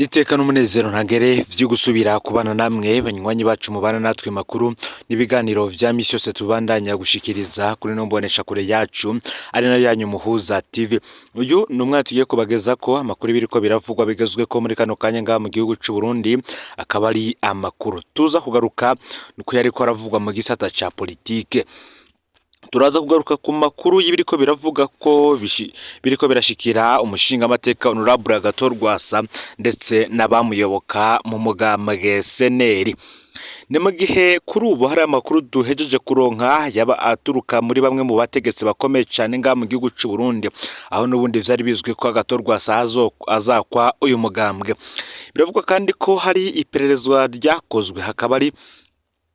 Niteka n'umunezero ntagere vyo gusubira kubana namwe banywanyi bacu mubana natwe makuru n'ibiganiro vya misi yose tubandanya gushikiriza kuri no mbonesha kure yacu ari nayo yanyu Muhuza TV. Uyu ni umwanya tugiye kubageza ko amakuru biriko biravugwa bigezweko muri kano kanya ngaha mu gihugu c'u Burundi, akaba ari amakuru tuza kugaruka nuko yariko aravugwa mu gisata ca politike. Turaza kugaruka ku makuru y'ibiriko biravuga ko biriko birashikira umushingamateka Honorable Agathon Rwasa ndetse n'abamuyoboka mu mugambwe CNL. Ni mu gihe kuri ubu hari amakuru duhejeje kuronka yaba aturuka muri bamwe mu bategetsi bakomeye cane ngaha mu gihugu c'u Burundi, aho n'ubundi vyari bizwi ko Agathon Rwasa azakwa uyu mugambwe. Biravugwa kandi ko hari ipererezwa ryakozwe, hakaba ari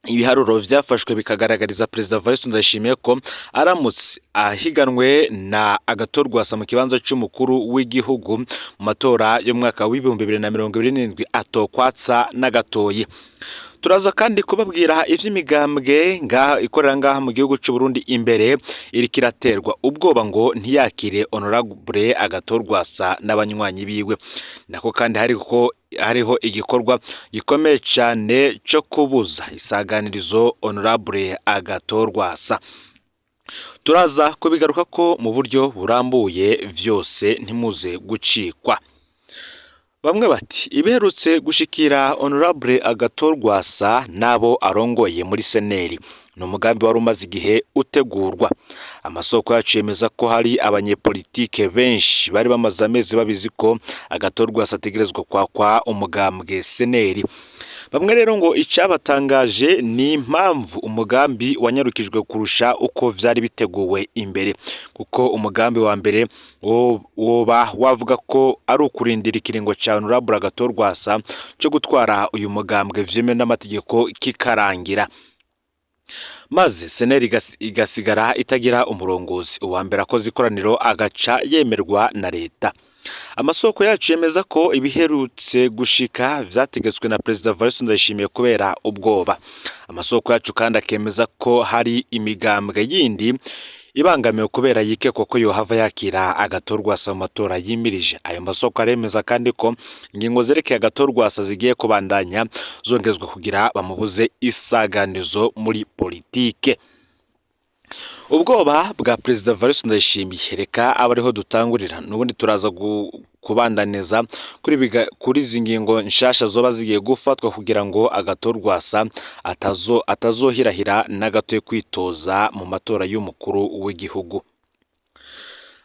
ibiharuro vyafashwe bikagaragariza Perezida Evariste Ndayishimiye ko aramutse ahiganwe na Agathon Rwasa mu kibanza c'umukuru w'igihugu mu matora y'umwaka w'2027 atokwatsa n'agatoyi. Turaza kandi kubabwira ivy'imigambwe ngaha ikorera ngaha mu gihugu c'u Burundi imbere iriko iraterwa ubwoba ngo ntiyakire Honorable Agathon Rwasa n'abanywanyi biwe. Nako kandi hariko hariho igikorwa gikomeye cane co kubuza isaganirizo Honorable Agathon Rwasa. Turaza kubigaruka ko mu buryo burambuye vyose, ntimuze gucikwa. Bamwe bati ibiherutse gushikira Honorable Agathon Rwasa n'abo arongoye muri CNL ni umugambi wari umaze igihe utegurwa. Amasoko yacu yemeza ko hari abanyepolitike benshi bari bamaze amezi babizi ko Agathon Rwasa ategerezwa kwakwa umugambwe CNL. Bamwe rero ngo icabatangaje ni impamvu umugambi wanyarukijwe kurusha uko vyari biteguwe imbere, kuko umugambi wa mbere woba wavuga ko ari ukurindira ikiringo ca Honorable Agathon Rwasa co gutwara uyu mugambwe vyemewe n'amategeko kikarangira, maze CNL igasigara itagira umurongozi, uwa mbere akoze ikoraniro agaca yemerwa na leta. Amasoko yacu yemeza ko ibiherutse gushika vyategetswe na Perezida Evariste Ndayishimiye kubera ubwoba. Amasoko yacu kandi akemeza ko hari imigambwe yindi ibangamiwe kubera yikekwa ko yohava yakira Agathon Rwasa mu matora yimirije. Ayo masoko aremeza kandi ko ingingo zerekeye Agathon Rwasa zigiye kubandanya zongezwa kugira bamubuze isaganizo muri politike. Ubwoba bwa Perezida Evariste Ndayishimiye, reka abe ariho dutangurira, n'ubundi turaza kubandaniza kuri izi ngingo nshasha zoba zigiye gufatwa kugira ngo Agathon Rwasa atazohirahira na gato kwitoza mu matora y'umukuru w'igihugu.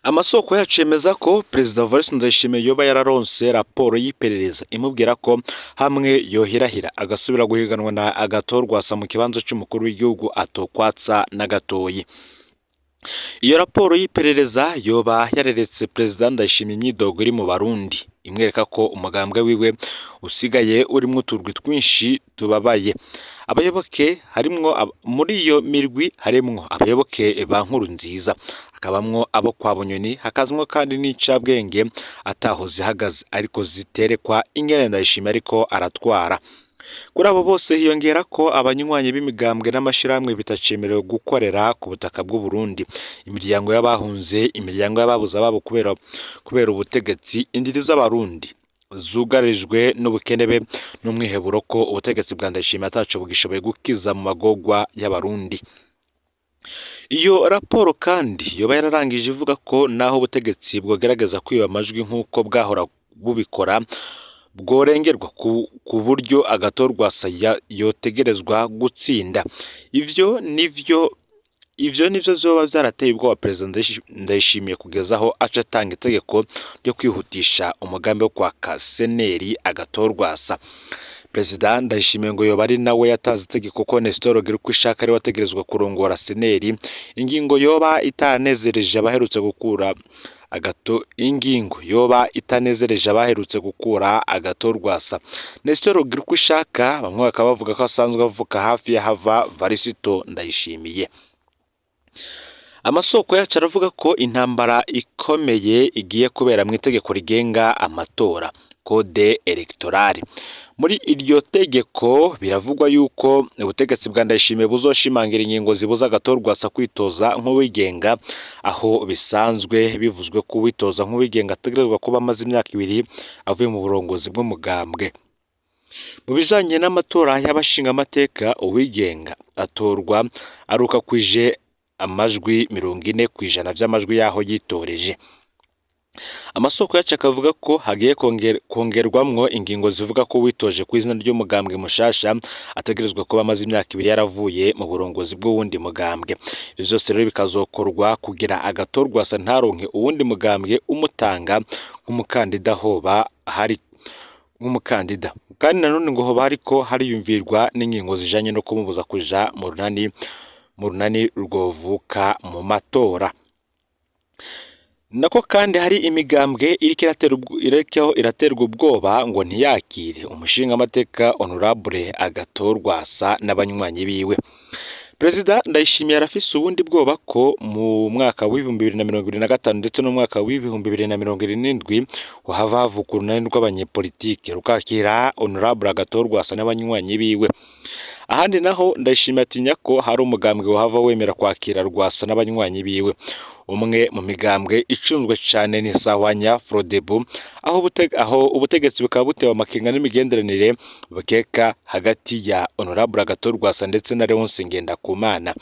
Amasoko yacu yemeza ko Perezida Evariste Ndayishimiye yoba yararonse raporo y'iperereza imubwira ko hamwe yohirahira agasubira guhiganwa na Agathon Rwasa mu kibanza c'umukuru w'igihugu atokwatsa na gatoyi. Iyo raporo y'iperereza yoba yareretse Perezida Ndayishimiye imyidogo iri mu Barundi, imwereka ko umugambwe wiwe usigaye urimwo uturwi twinshi tubabaye abayoboke. Harimwo muri iyo mirwi harimwo abayoboke ba Nkurunziza, hakabamwo abo kwa Bunyoni, hakazamwo kandi n'incabwenge ataho zihagaze ariko ziterekwa ingene Ndayishimiye ariko aratwara. Kuri abo bose hiyongera ko abanywanyi b'imigambwe n'amashirahamwe bitacemerewe gukorera ku butaka bw'u Burundi, imiryango y'abahunze, imiryango y'ababuze ababo kubera ubutegetsi, indiri z'Abarundi zugarijwe n'ubukene be n'umwiheburo ko ubutegetsi bwa Ndayishimiye ataco bugishoboye gukiza mu magorwa y'Abarundi. Iyo raporo kandi yoba yararangije ivuga ko naho ubutegetsi bwogerageza kwiba amajwi nk'uko bwahora bubikora, bworengerwa ku buryo Agathon Rwasa yotegerezwa gutsinda. Ivyo nivyo vyoba vyarateye ubwoba Perezida Ndayishimiye kugeza aho aca atanga itegeko ryo kwihutisha umugambi wo kwaka CNL Agathon Rwasa. Perezida Ndayishimiye ngo yoba ari nawe yatanze itegeko ko Nestor Girukishaka ariwe ategerezwa kurongora CNL, ingingo yoba itanezereje abaherutse gukura Agathon, ingingo yoba itanezereje abaherutse gukura Agathon Rwasa. Nestor Girukishaka bamwe bakaba bavuga ko asanzwe avuka hafi y'ahava Varisito Ndayishimiye. Amasoko yacu aravuga ko intambara ikomeye igiye kubera mu itegeko rigenga amatora. Code électorale. Muri iryo tegeko biravugwa yuko ubutegetsi bwa Ndayishimiye buzoshimangira ingingo zibuza Agathon Rwasa kwitoza nk'uwigenga, aho bisanzwe bivuzwe ko uwitoza nk'uwigenga ategerezwa kuba amaze imyaka 2 avuye mu burongozi bw'umugambwe. Mu bijanye n'amatora y'abashingamateka, uwigenga atorwa aruka kwije amajwi 40% vy'amajwi yaho yitoreje. Amasoko yacu akavuga ko hagiye kongerwamwo ingingo zivuga ko uwitoje ku izina ry'umugambwe mushasha ategerezwa kuba amaze imyaka 2 yaravuye mu burongozi bw'uwundi mugambwe. Ivyo vyose rero bikazokorwa kugira Agathon Rwasa ntaronke uwundi mugambwe umutanga nk'umukandida hoba hari nk'umukandida. Kandi nanone ngo hoba hariko hariyumvirwa n'ingingo zijanye no kumubuza kuja mu runani rwovuka mu matora. Nako kandi hari imigambwe iriko iraterwa ubwoba ngo ntiyakire umushingamateka Honorable Agathon Rwasa n'abanywanyi biwe. Perezida Ndayishimiye arafise ubundi bwoba ko mu mwaka w'2025 ndetse no mu mwaka w'2027 hohava havuka urunani rw'abanyepolitike rukakira Honorable Agathon Rwasa n'abanywanyi biwe. Ahandi naho Ndayishimiye atinya ko hari umugambwe wohava wemera kwakira Rwasa n'abanywanyi biwe. Umwe mu migambwe icunzwe cane ni Sahwanya Frodebu, aho ubutegetsi bukaba butewe amakenga n'imigenderanire bukeka hagati ya Honorable Agathon Rwasa ndetse na Leonce Ngendakumana,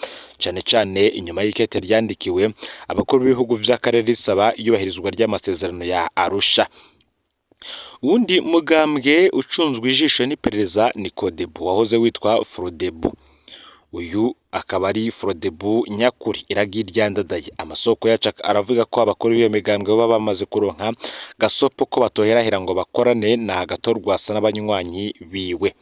cane cane inyuma y'ikete ryandikiwe abakuru b'ibihugu vy'akarere risaba iyubahirizwa ry'amasezerano ya Arusha. Uwundi mugambwe ucunzwe ijisho n'iperereza ni Codebu wahoze witwa Frodebu. Uyu akaba ari Frodebu nyakuri iragi ryandadaye. Amasoko yacu aravuga ko abakuru b'iyo migambwe baba bamaze kuronka gasopo ko batoherahera ngo bakorane na Agathon Rwasa n'abanywanyi biwe.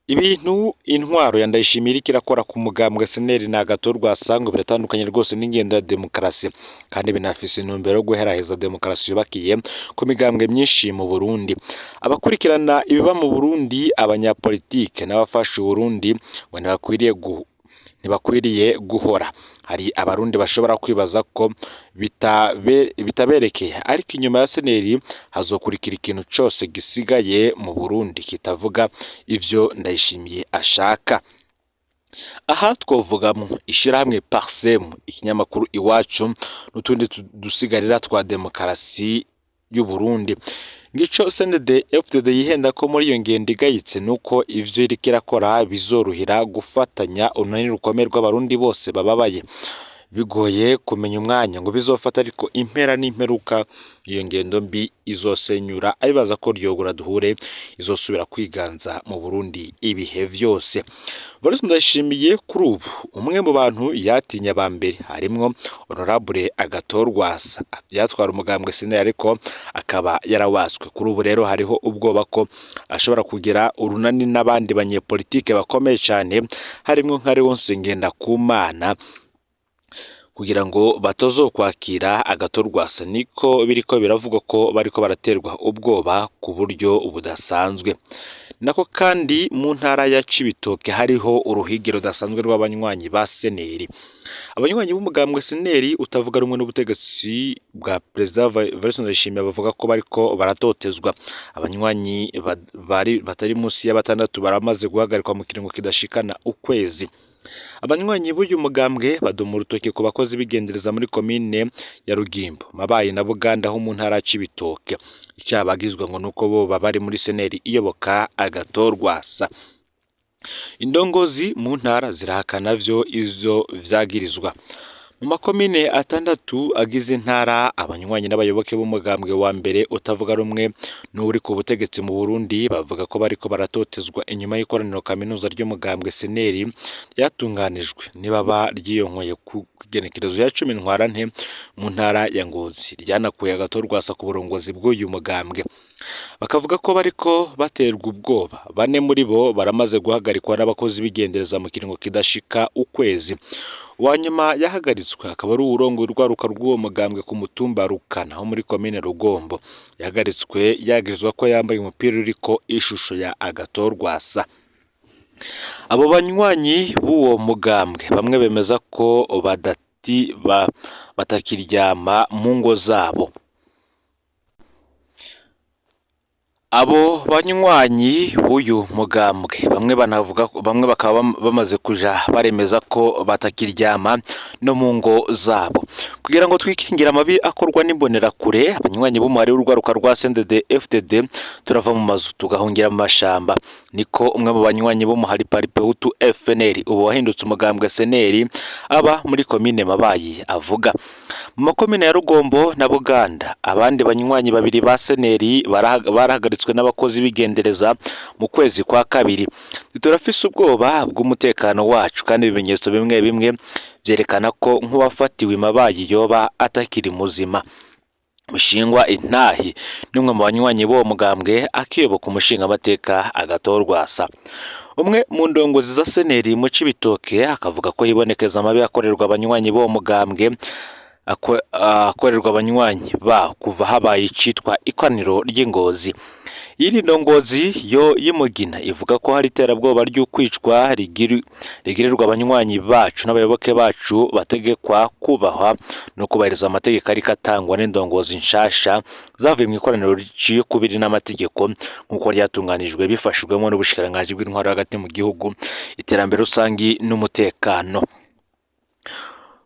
Ibintu intwaro ya Ndayishimiye iriko irakora ku mugambwe SNL na Agathon Rwasa ngo biratandukanye rwose n'ingendo ya demokarasi, kandi binafise intumbero yo guheraheza demokarasi yubakiye ku migambwe myinshi mu Burundi. Abakurikirana ibiba mu Burundi, abanyapolitike n'abafasha Uburundi ngo ntibakwiriye guhora. Hari abarundi bashobora kwibaza ko bitaberekeye, ariko inyuma ya SNL hazokurikira ikintu cose gisigaye mu Burundi kitavuga ivyo Ndayishimiye ashaka. Aha twovugamwo ishirahamwe Parsem, ikinyamakuru Iwacu n'utundi dusigarira twa demokarasi y'u Burundi. Ngico CNDD FDD yihenda ko muri iyo ngendo igayitse nuko ivyo iriko irakora bizorohera gufatanya urunani rukomeye rw'abarundi bose bababaye. Bigoye kumenya umwanya ngo bizofata, ariko impera n'imperuka iyo ngendo mbi izosenyura abibaza ko ryogora duhure izosubira kwiganza mu Burundi ibihe vyose. Boris Ndayishimiye kuri ubu umwe mu bantu yatinya ba mbere harimwo Honorable Agathon Rwasa yatwara umugambwe SNL, ariko akaba yarawaswe. Kuri ubu rero hariho ubwoba ko ashobora kugira urunani n'abandi banyepolitike bakomeye cyane, harimwo nka Leonce Ngendakumana, kugira ngo batazokwakira Agathon Rwasa. Niko biriko biravugwa ko bariko baraterwa ubwoba ku buryo budasanzwe. Nako kandi mu ntara ya Cibitoke hariho uruhigi rudasanzwe rw'abanywanyi ba SNL. Abanywanyi b'umugambwe SNL utavuga rumwe n'ubutegetsi bwa Perezida Evariste Ndayishimiye bavuga ko bariko baratotezwa. Abanywanyi bari batari munsi ya batandatu baramaze guhagarikwa mu kiringo kidashikana ukwezi. Abanywanyi b'uyu mugambwe badoma urutoke ku bakozi b'igendereza muri komine ya Rugimbo, Mabayi na Buganda ho mu ntara ya Cibitoke. Icaha bagizwe ngo nuko bo bari muri SNL iyoboka Agathon Rwasa. Indongozi mu ntara zirahakana vyo ivyo vyagirizwa. Mu makomine atandatu agize intara, abanywanyi n'abayoboke b'umugambwe wa mbere utavuga rumwe n'uri ku butegetsi mu Burundi bavuga ko bariko baratotezwa inyuma y'ikoraniro kaminuza ry'umugambwe SNL ryatunganijwe nibaba ryiyonkoye ku igenekerezo ya 10 Ntwarante mu ntara ya Ngozi, ryanakuye Agathon Rwasa ku burongozi bw'uyu mugambwe. Bakavuga ko bariko baterwa ubwoba. Bane muri bo baramaze guhagarikwa n'abakozi b'igendereza mu kiringo kidashika ukwezi. Uwa nyuma yahagaritswe akaba ari uwurongoye urwaruka rw'uwo mugambwe ku mutumba Rukana ho muri komine Rugombo. Yahagaritswe yagirizwa ko yambaye umupira uriko ishusho ya Agathon Rwasa. Abo banywanyi b'uwo mugambwe bamwe bemeza ko batakiryama mu ngo zabo. Abo banywanyi b'uyu mugambwe bamwe banavuga, bamwe bakaba bamaze kuja baremeza ko batakiryama no mu ngo zabo kugira ngo twikingire amabi akorwa n'imbonerakure. Abanywanyi b'umuhari w'urwaruka rwa CNDD FDD turava mu mazu tugahungira mu mashamba, niko umwe mu banywanyi b'umuhari Palipehutu FNL ubu wahindutse umugambwe SNL aba muri komine Mabayi avuga. Mu makomine ya Rugombo na Buganda abandi banywanyi babiri ba SNL barahagaritswe n'abakozi b'igendereza mu kwezi kwa kabiri. Turafise ubwoba bw'umutekano wacu kandi ibimenyetso bimwe bimwe vyerekana ko nk'uwafatiwe Mabayi yoba atakiri muzima. Mushingwa Intahi n'umwe mu banywanyi b'uwo mugambwe akiyoboka umushingamateka Agathon Rwasa. Umwe mu ndongozi za SNL mu Cibitoke akavuga ko hibonekeza amabi akorerwa abanywanyi b'uwo mugambwe akorerwa abanywanyi bawo kuva habaye icitwa ikoraniro ry'Ingozi. Iyi ndongozi yo y'Imugina ivuga ko hari iterabwoba ry'ukwicwa rigirirwa abanywanyi bacu n'abayoboke bacu bategekwa kubahwa no kubahiriza amategeko ariko atangwa n'indongozi nshasha zavuye mu ikoraniro riciye kubiri n'amategeko nk'uko ryatunganijwe bifashijwemo n'ubushikiranganji bw'intwaro hagati mu gihugu, iterambere rusangi n'umutekano.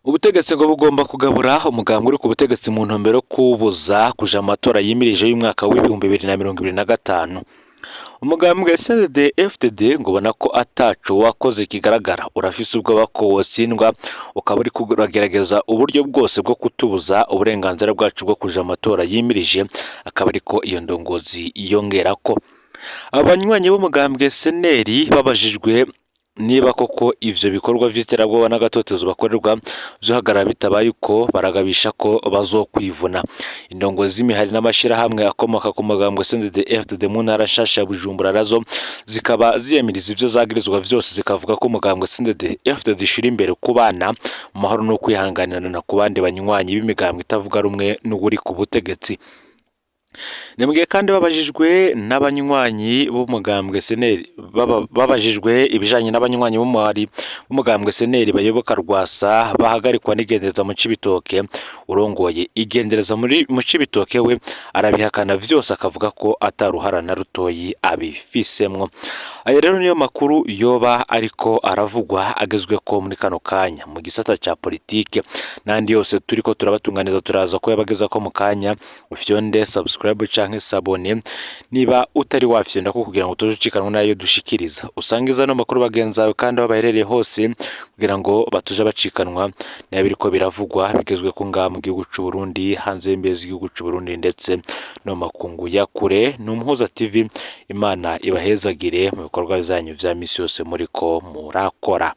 Ubutegetsi ngo bugomba kugabura umugambwe uri ku butegetsi mu ntumbero yo kuwubuza kuja mu matora yimirije y'umwaka w'2025. Umugambwe CNDD FDD ngo ubona ko ataco wakoze kigaragara, urafise ubwoba ko wotsindwa, ukaba uriko uragerageza uburyo bwose bwo kutubuza uburenganzira bwacu bwo kuja mu matora yimirije, akaba ariko iyo ndongozi yongerako. Abanywanyi b'umugambwe SNL babajijwe niba koko ivyo bikorwa vy'iterabwoba n'agatotezo bakorerwa vyohagarara, bitabaye uko baragabisha ko bazokwivuna. Indongozi z'imihari n'amashirahamwe akomoka ku mugambwe CNDD FDD mu ntara nshasha ya Bujumbura nazo zikaba ziyamiriza ivyo zagirizwa vyose, zikavuga ko umugambwe CNDD FDD ishira imbere kubana mu mahoro no kwihanganirana ku bandi banywanyi b'imigambwe itavuga rumwe n'uwuri ku butegetsi. Ni mugihe kandi babajijwe n'abanywanyi b'umugambwe SNL babajijwe ibijanye n'abanywanyi b'umuhari b'umugambwe SNL bayoboka Rwasa bahagarikwa n'igendereza mu Cibitoke, urongoye igendereza muri mu Cibitoke we arabihakana vyose, akavuga ko ataruhara na rutoyi abifisemwo. Aya rero niyo makuru yoba ariko aravugwa agezweko muri kano kanya mu gisata ca politike, n'andi yose turiko turabatunganiza turaza ko yabagezako mu kanya. Ufyonde subscribe canke s'abonner niba utari wafyonda ko kugira ngo utoje ucikanwa nayo dushikiriza, usangiza no makuru bagenzi bawe kandi aho baherereye hose kugira ngo batoje bacikanwa nayo biriko biravugwa bigezwe ko ngaha mu gihugu c'u Burundi, hanze y'imbibe z'igihugu c'u Burundi ndetse no makungu ya kure. Ni Umuhuza TV, Imana ibahezagire mu bikorwa byanyu vya misi yose muriko murakora.